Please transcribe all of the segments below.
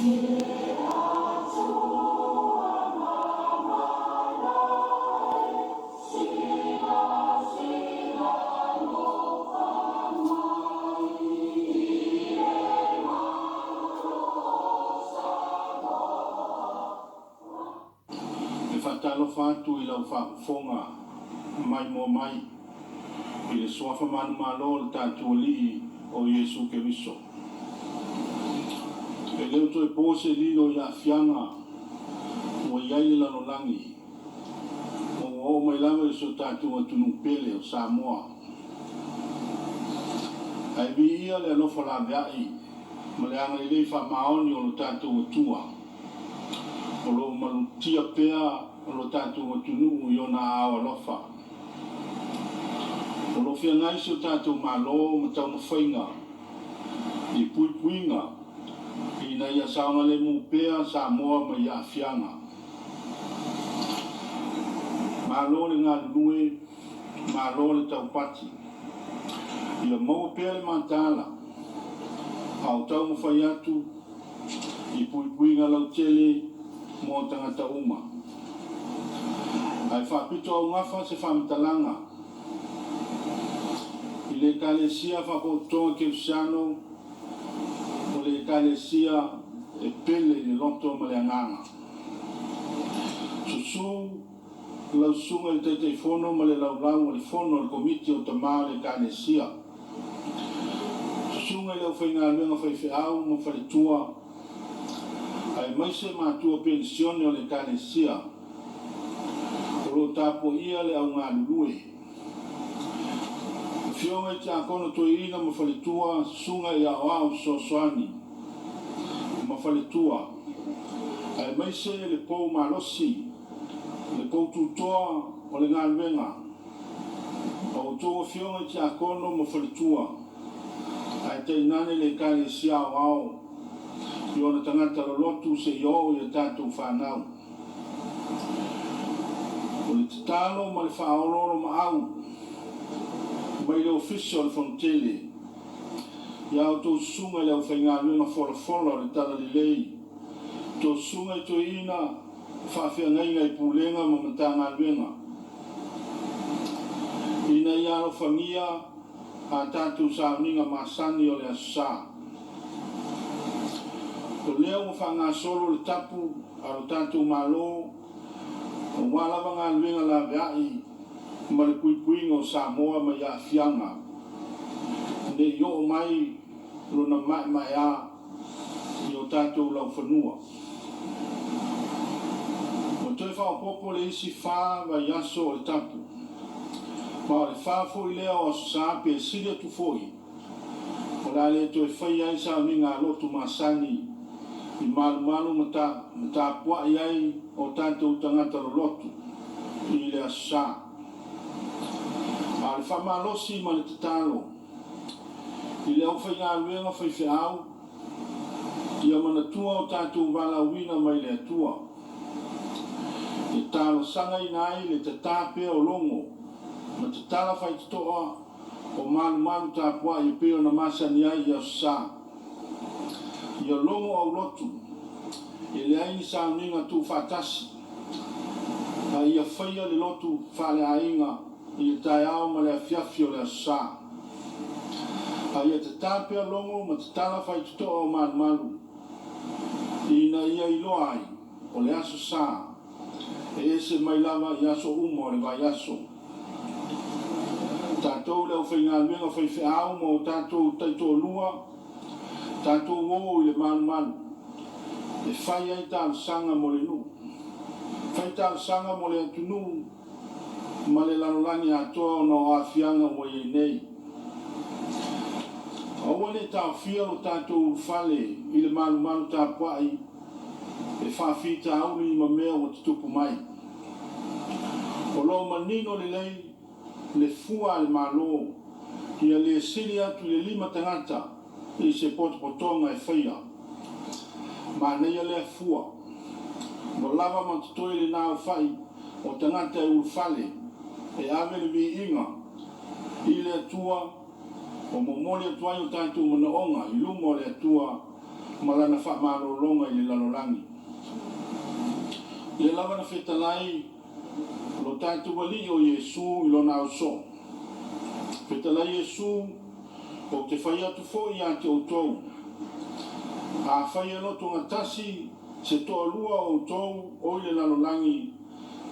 E faatalofa atu i lau faafofoga maimoa mai i le Suafa manumalo o le tatou Alii o Iesu Keriso. E le o toe po se lilo i aafiaga ua i ai le lalolagi, ma ua oo mai lava i si o tatou atunuu pele o Samoa. Ae viia le alofa laveai ma le agalelei faamaoni o lo tatou Atua, o lo o malutia pea lo tatou atunuu i ona aao alofa. O lo o feagai si o tatou Malo ma taumafaiga i puipuiga ina ia saogalemu pea Samoa mai aafiaga. Malo le galulue, malo le taupati. Ia maua pea le mataala a o taumafai atu i puipuiga lautele mo tagata uma. Ae faapito augafa se faamatalaga i le Ekalesia Faapotopotoga Kerisiano, o le Ekalesia e pele i le loto ma le agaga. Susu lau susuga i le Taitaifono ma le laulau a le Fono a le Komiti o Tama o le Ekalesia. Susuga i le aufaigaluega faifeau ma faletua, aemaise matua penisione o le Ekalesia o lo o tapuaia le au galulue. Afioga i Tiakono Toeaina ma faletua, susuga i aoao fesoasoani ma faletua, aemaise le pou malosi, le pou tutoa o le galuega, a outou afioga i Tiakono ma faletua, ae tainane le Ekalesia aoao i ona tagata lolotu seia oo i a tatou fanau. O le tatalo ma le faaoloolomaau mai le Ofisa o le Fonotele ia outou susuga i le aufaigaluega folafola o le Talalelei, outou susuga i toeaiina faafeagaiga i Pulega ma Matagaluega, ina ia alofagia a tatou sauniga masani o le Aso Sa. O lea ua faagasolo le tapu a lo tatou Malo aua lava galuega laveai ma le puipuiga o Samoa mai aafiaga ne i oo mai lona maemaea i o tatou laufanua. Ua toe faaopoopo le isi 4 vaiaso o le tapu, ma o le 4 foi lea o Aso Sa pe sili atu foi, o le a le toe faia ai sauniga a lotu masani i malumalu ma tapuai ai o tatou tagata lolotu i le Aso Sa. A o le faamalosi ma le tatalo i le aufaigaluega faifeau, ia manatua o tatou valaauina mai le Atua, e talosagaina ai le tatā pea o logo ma tatala faitotoa o malumalu tapuai e pei ona masani ai i Aso Sa. Ia logo aulotu, e leai ni sauniga tuufaatasi, a ia faia le lotu faaleaiga i le taeao ma le afiafi o le Aso Sa. A ia tatā pea logo ma tatala faitotoa o malumalu, ina ia iloa ai o le Aso Sa e ese mai lava i aso uma o le vaiaso. Tatou le aufaigaluega faifeau ma o tatou taitoalua, tatou o i le malumalu e fai ai talosaga mo le nuu, fai talosaga mo le atunuu ma le lalolagi atoa ona o aafiaga ua i ai nei. Aua ne i taofia lo tatou ulufale i le malumalu tapuai e faafitauli ma mea ua tutupu mai. O lo o manino lelei le fua a le Malo ia le sili atu i le 5 tagata i se potopotoga e faia. Manaia lea fua. Ua lava ma totoe lena aufai o tagata e ulufale e ave le viiga i le Atua o momoli atu ai o tatou manaoga i luma o le Atua. ma lana faamalologa i le lalolagi. Lea lava na fetalai lo tatou Alii o Iesu i lona ausoo. Fetalai Iesu, ou te fai atu foi ia te outou, afai e lotogatasi se toalua o outou o i le lalolagi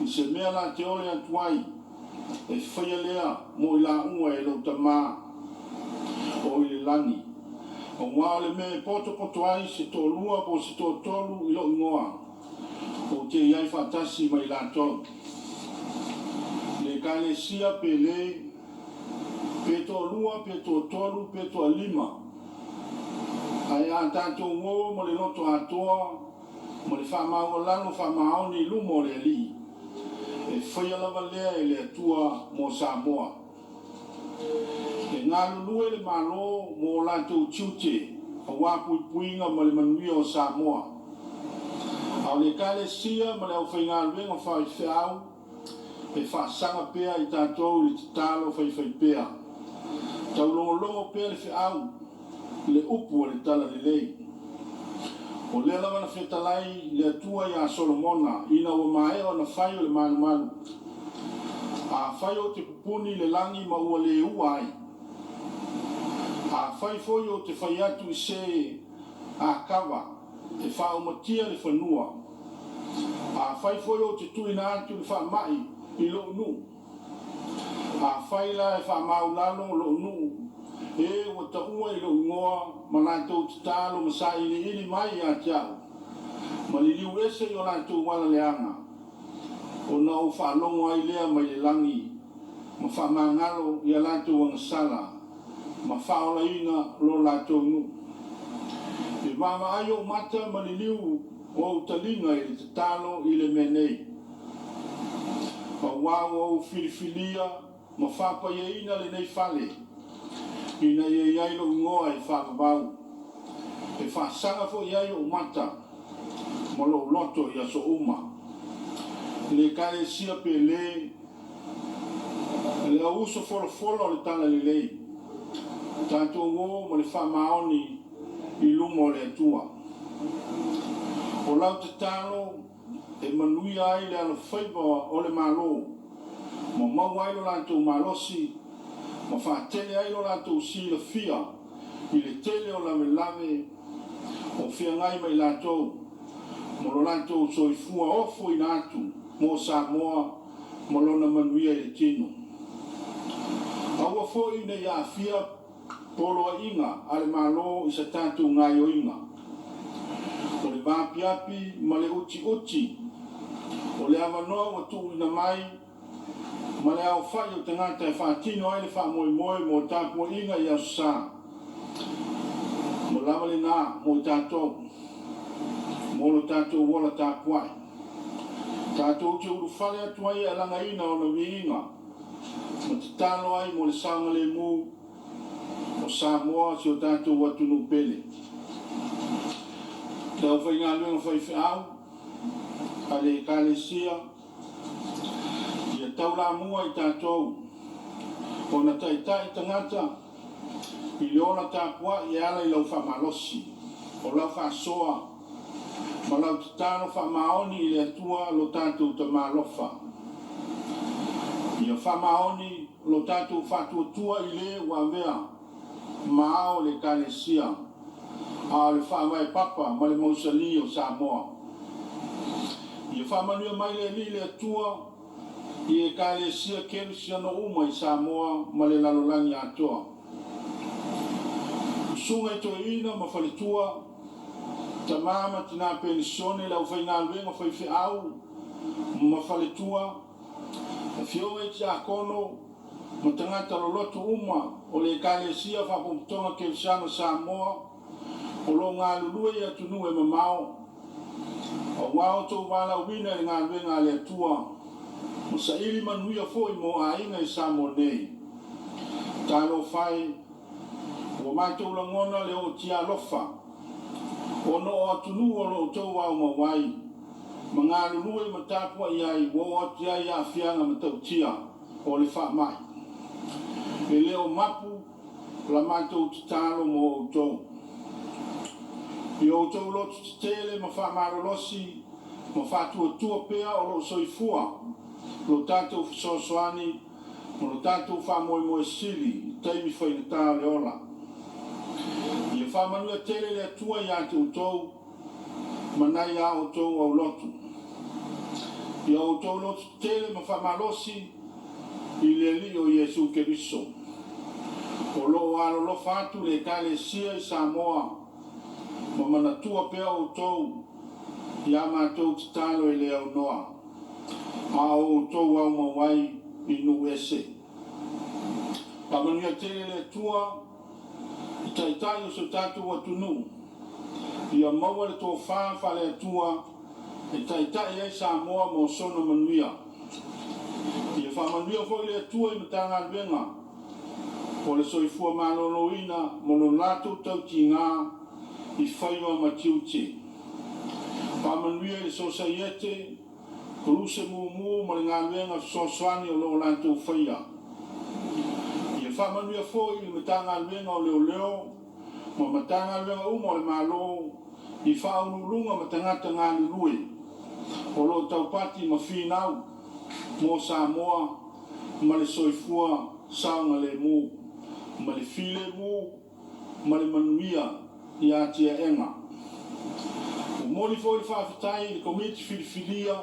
i se mea la te ole atu ai, e faia lea mo i laua e lou Tama o i le lagi. Aua o le mea e potopoto ai se toalua po o se toatolu i lou igoa, ou te i ai faatasi ma i latou. Le Ekalesia pe lē, pe toalua pe toatolu pe toalima, ae a tatou o ma le loto atoa ma le faamaualalo faamaoni i luma o le Alii, e faia lava lea e le Atua mo Samoa. E galulue le Malo mo o latou tiute aua puipuiga ma le manuia o Samoa. A o le Ekalesia ma le aufaigaluega faifeau e faasaga pea i tatou i le tatalo faifaipea. Taulogologo pea le feau, le upu a le Talalelei. O lea lava na fetalai le Atua iā Solomona ina ua maea ona fai o le malumalu, Afai ou te pupuni le lagi ma ua le ua ai, afai foi ou te fai atu i se akava e faaumatia le fanua, afai foi ou te tuuina atu le faamai i lou nuu, afai la e faamaulalo lou nuu, e ua taua i lou igoa ma latou tatalo ma sailiili mai ia te au, ma liliu ese i o latou ala leaga, ona ou faalogo ai lea mai le lagi ma faamagalo i a latou agasala ma faaolaina lo latou nuu. E vaavaai ou mata ma liliu ou taliga i le tatalo i le mea nei, aua ua ou filifilia ma faapaiaina lenei fale ina ia i ai lou igoa e faavavau, e faasaga foi ai ou mata ma lou loto i aso uma. Le Ekalesia pele, le au uso folafola o le Talalelei, tatou o ma le faamaoni i luma o le Atua. O lau tatalo e manuia ai le alofaiva o le Malo, ma maua ai lo latou malosi, ma faatele ai lo latou silafia i le tele o lavelave o feagai ma i latou, ma lo latou soifua ofoina atu mo Samoa ma lona manuia i le tino. Aua foi ne i aafia poloaiga a le Malo i sa tatou gaoioiga. O le vaapiapi ma le utiuti o le avanoa ua tuuina mai ma le aofai o tagata e faatino ai le faamoemoe mo tapuaiga i Aso Sa, ua lava lena mo i tatou, mo lo tatou ola tapuai. Tatou te ulufale atu ai e alagaina ona viiga ma tatalo ai mo le saogalemu o Samoa, si o tatou atunuu pele. Le aufaigaluega faifeau a le Ekalesia, ia taulamua i tatou ona taitai tagata i le ola tapuai e ala i lau faamalosi, o lau faasoa ma lau tatalo faamaoni i le Atua lo tatou Tama alofa. Ia faamaoni lo tatou faatuatua i le ua avea ma ao o le Ekalesia, a o le faavae papa ma le mausali o Samoa. Ia faamanuia mai le Alii le Atua i Ekalesia Kerisiano uma i Samoa ma le lalolagi atoa. Usuga i toeaina ma faletua, tama ma tina penisione, le aufaigaluega faifeau ma faletua, afioga i tiakono ma tagata loloto uma o le Ekalesia Faapotopotoga Kerisiano Samoa o lo o galulue i atunuu e mamao, aua outou valaauina i le galuega a le Atua ma saili manuia foi mo aiga i Samoa nei. Talofa e, ua matou lagona le ootia alofa ona o atunuu o lo outou aumau ai ma galulue ma tapuai ai ua oo atu i ai aafiaga matautia o le faamai. E le o mapu la matou tatalo mo outou. I outou loto tetele ma faamalolosi ma faatuatua pea o lo o soifua lo tatou fesoasoani ma lo tatou faamoemoe sili i taimi faigata o le ola. Ia faamanuia tele le Atua ia te outou ma nai a outou aulotu. Ia outou loto tetele ma faamalosi i le Alii o Iesu Keriso. O lo o alolofa atu le Ekalesia i Samoa ma manatua pea outou i a matou tatalo e le aunoa, a o outou aumau ai i nuu ese. Faamanuia tele le Atua i Taitai o si o tatou atunuu, ia maua le tofa faale-Atua e taitai ai Samoa mo sona manuia. Ia faamanuia foi le Atua i Matagaluega o le Soifua Maloloina mo lo latou tautiga i faiva ma tiute. Faamanuia i le Sosaiete, Koluse Mumu ma le galuega fesoasoani o lo o latou faia. Ia faamanuia foi i le Matagaluega o Leoleo ma Matagaluega uma o le Malo i faauluuluga ma tagata galulue o lo o taupati ma finau mo Samoa ma le soifua saogalemu ma le filemu ma le manuia i atiaega. Momoli foi le faafetai i le Komiti Filifilia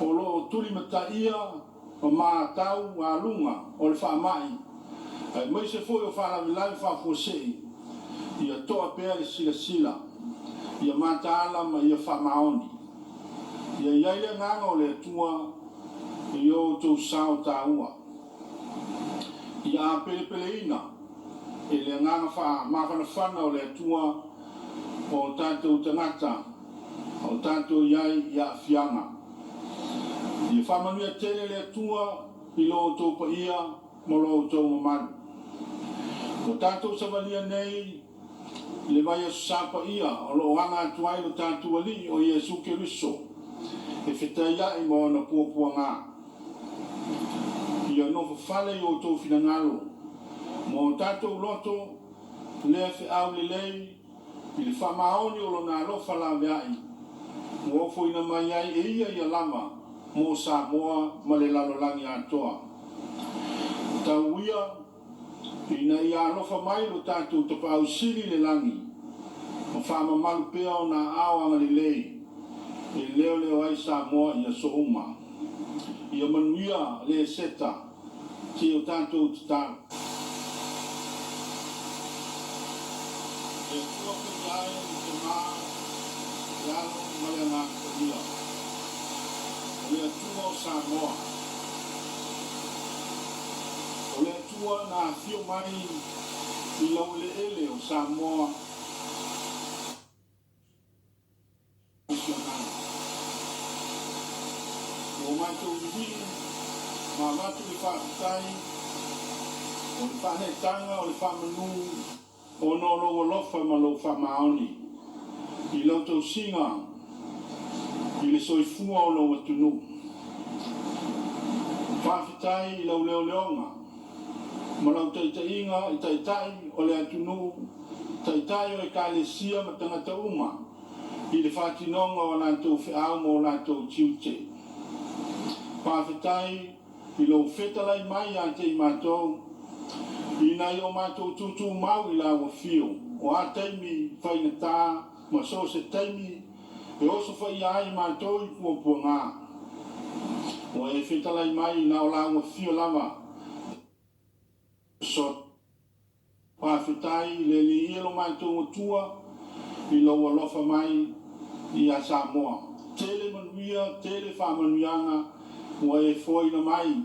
o lo o tulimataia ma matau aluga o le faamai aemaise foi o faalavelave faafuasei, ia toa pea le silasila, ia mataala ma ia faamaoni. Ia i ai le agaga o le Atua i o outou sao taua. Ia apelepeleina e le agaga faamafanafana o le Atua o tatou tagata o tatou i ai i aafiaga. Ia faamanuia tele le Atua i lo outou paia ma lo outou mamalu. Ua tatou savalia nei i le Vaiaso Sa Paia o lo o aga atu ai lo tatou Alii o Iesu Keriso e fetaia'i ma ona puapuaga. Ia nofo fale i outou finagalo ma o tatou loto lea feau lelei i le faamaoni o Lona alofa laveai ua ofoina mai ai e ia ia lava mo Samoa ma le lalolagi atoa. Tau ia ina ia alofa mai lo tatou Tapaau Sili i le lagi ma faamamalu pea ona aao agalelei e leoleo ai Samoa i aso uma. Ia manuia le Eseta ki o tatou tatalo. Le Atua paia e le Tama, le Alo ma le Agaga Paia. O le Atua o Samoa. O le Atua na afio mai i laueleele o Samoa. Misionare. Ua matou vivii ma avatu le faafetai o le faaneetaga o le faamanu ona o lou alofa ma lou faamaoni i lau tausiga i le soifua o lou atunuu. Faafetai i lau leoleoga ma lau taitaiga i taitai o le atunuu, taitai o ekalesia ma tagata uma i le faatinoga o a latou feau ma o latou tiute. Faafetai i lou fetalai mai ia te i matou, ina ia o matou tutumau i lau afio, o a taimi faigata ma so o se taimi e osofaia ai matou i puapuaga. Ua e fetalai mai na o lau afio lava e Faafetai i le Alii ia lo matou Atua i lou alofa mai ia Samoa. Tele manuia, tele faamanuiaga ua e foaina mai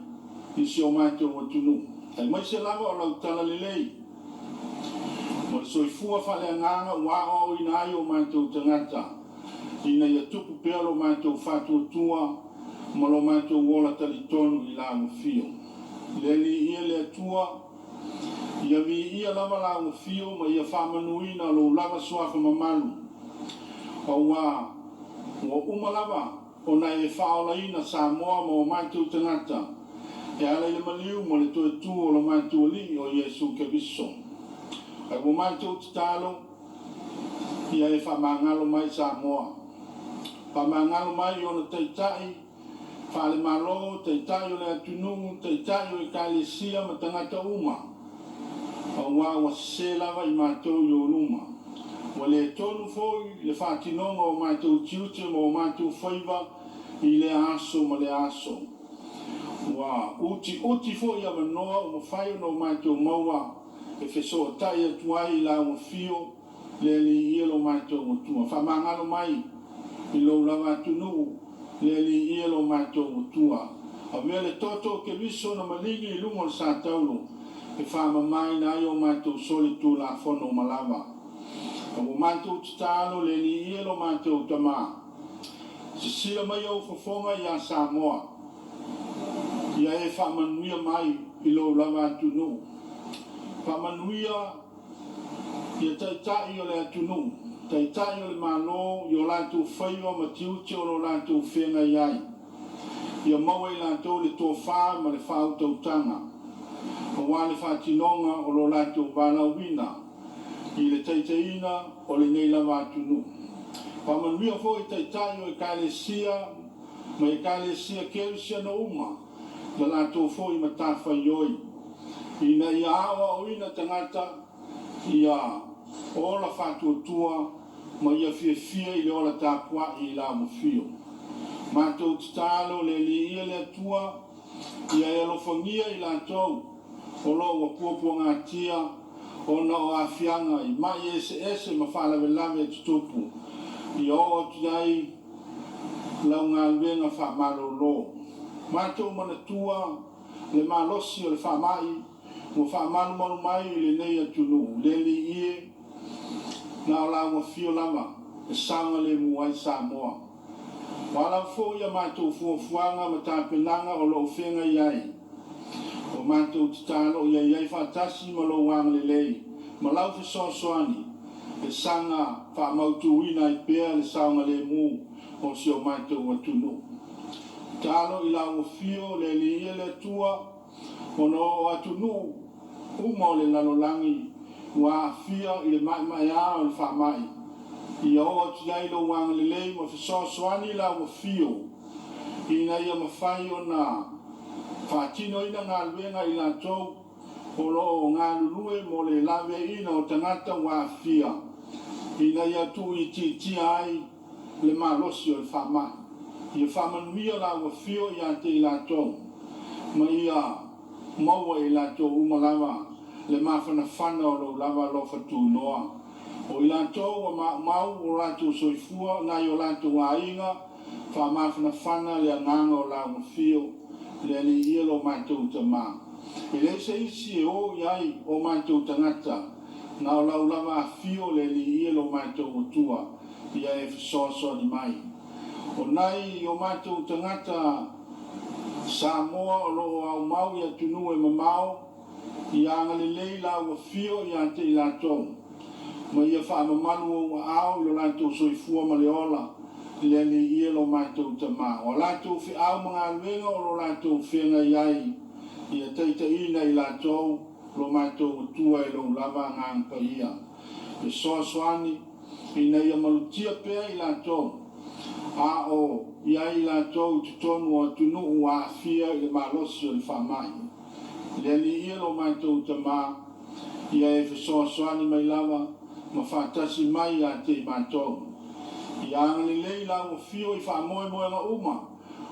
i si o matou atunuu, aemaise lava o lau talalelei ma le soifua faaleagaga ua aoaoina ai o matou tagata ina ia tupu pea lo matou faatuatua ma lo matou ola talitonu i lau afio. Le Alii ia le Atua, Ia viia lava lau afio ma ia faamanuina lou lava suafa mamalu, auā ua uma lava ona e faaolaina Samoa ma o matou tagata e ala i le maliu ma le toe tu o lo matou Alii o Iesu Keriso. Ae ua matou tatalo. Ia e faamagalo mai Samoa. Faamagalo mai i ona taitai faale-Malo, taitai o le atunuu, taitai o ekalesia ma tagata uma, aua ua sese lava i matou i ou luma. Ua le tonu foi le faatinoga o matou tiute ma o matou faiva i lea aso ma lea aso. Ua utiuti foi avanoa ua mafai ona o matou maua e fesootai atu ai i lau afio, le Alii e lo matou Atua. Faamagalo mai i lou lava atunuu, le Alii e lo matou Atua. Avea le toto o Keriso na maligi i luga o le sa taulo e faamamaina ai o matou solitulafono uma lava. A ua matou tatalo, le Alii e lo matou Tama, sisila mai ou fofoga ia Samoa, ia e faamanuia mai i lou lava atunuu. Faamanuia ia taitai o le atunuu, taitai o le Malo i o latou faiva ma tiute o lo latou feagai ai. Ia maua e i latou le tofa ma le faautautaga, aua le faatinoga o lo latou valaauina i le taitaiina o lenei lava atunuu. Faamanuia foi taitai o ekalesia ma ekalesia kerisiano uma na latou foi matafaioi, ina ia aoaoina tagata ia ola faatuatua ma ia fiafia i le ola tapuai i lau afio. Matou tatalo, le Alii ia le Atua, ia e alofagia i latou o lo o ua puapuagatia ona o aafiaga i mai eseese ma faalavelave e tutupu, ia oo atu i ai lau galuega faamalolo. Matou manatua le malosi o le faamai ua faamalumalu mai i lenei atunuu, le Alii e, na o lau afio lava e saogalemu ai Samoa. O a lava foi a matou fuafuaga ma tapenaga o lo o feagai ai, o matou tatalo ia i ai faatasi ma lou agalelei ma lau fesoasoani e saga faamautuina ai pea le saogalemu o si o matou atunuu. Tatalo i lau afio, le Alii ia le Atua, ona o atunuu uma o le lalolagi ua aafia i le maemaea o le faamai, ia oo atu i ai lou agalelei ma fesoasoani lau afio, ina ia mafai ona faatinoina galuega i latou o lo o galulue mo le laveaiina o tagata ua aafia, ina ia tuuitiitia ai le malosi o le faamai. Ia faamanuia lau afio ia te i latou, ma ia maua e i latou uma lava le mafanafana o lou lava alofa tunoa. O i latou ua maumau o latou soifua nai o latou aiga, faamafanafana le agaga o lau afio, le Alii ia lo matou Tama. E leai se isi e o i ai o matou tagata, na o lau lava afio, le Alii ia lo matou Atua, ia e fesoasoani mai. O nai o matou tagata Samoa o lo o aumau i atunuu e mamao, ia agalelei lau afio ia te i latou, ma ia faamamalu ou aao i lo latou soifua ma le ola, le Alii ia lo matou Tama. O a latou feau ma galuega o lo latou feagai ai, ia taitaiina i latou lo matou Atua e lou lava agaga paia. Fesoasoani ina ia malutia pea i latou, a o i ai i latou i totonu o atunuu ua aafia i le malosi o le faamai. Le Alii ia lo matou Tama, ia e fesoasoani mai lava ma faatasi mai ia te i matou. Ia agalelei lau afio i faamoemoega uma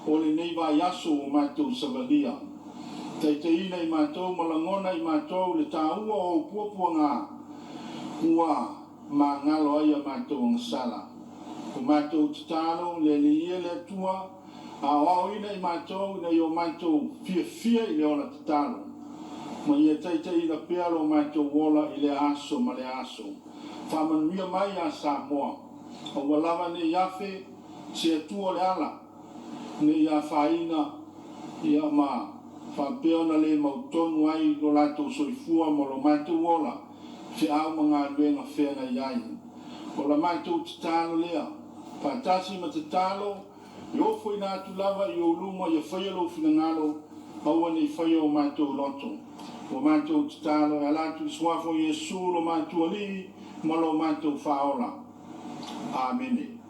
o lenei vaiaso ua matou savalia. Taitaiina i matou ma lagona i matou le taua o ou puapuaga ua magalo ai a matou agasala. O matou tatalo, le Alii ia le Atua, aoaoina i matou ina ia o matou fiafia i le ola tatalo, ma ia taitaiina pea lo matou ola i lea aso ma lea aso. Faamanuia mai ia Samoa, aua lava nei afe se Atua o le ala, nei afaina ia ma faapea ona le mautonu ai lo latou soifua ma lo matou ola, feau ma galuega feagai ai. O la matou tatalo lea, faatasi ma tatalo, e ofoina atu lava i ou luma ia faia lou finagalo, aua nei faia o matou loto. Ua matou tatalo e ala atu i le suafa o Iesu lo matou Alii ma lo matou Faaola. Amene.